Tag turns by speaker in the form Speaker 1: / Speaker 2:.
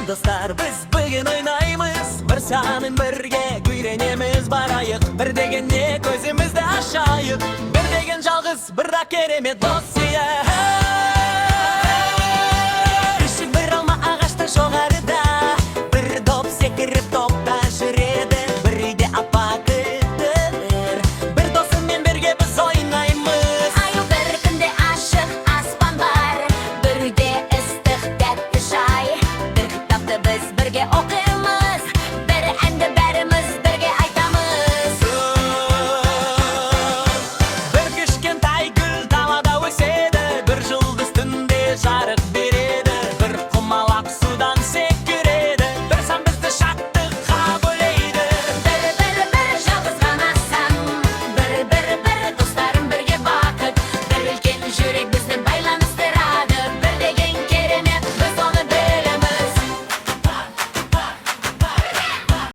Speaker 1: Достар, біз бүгін ойнаймыз. Бір санын бірге үйренеміз, барайық. Бір деген не, көзімізді ашайық. Бір деген жалғыз, бірақ керемет дос, yeah.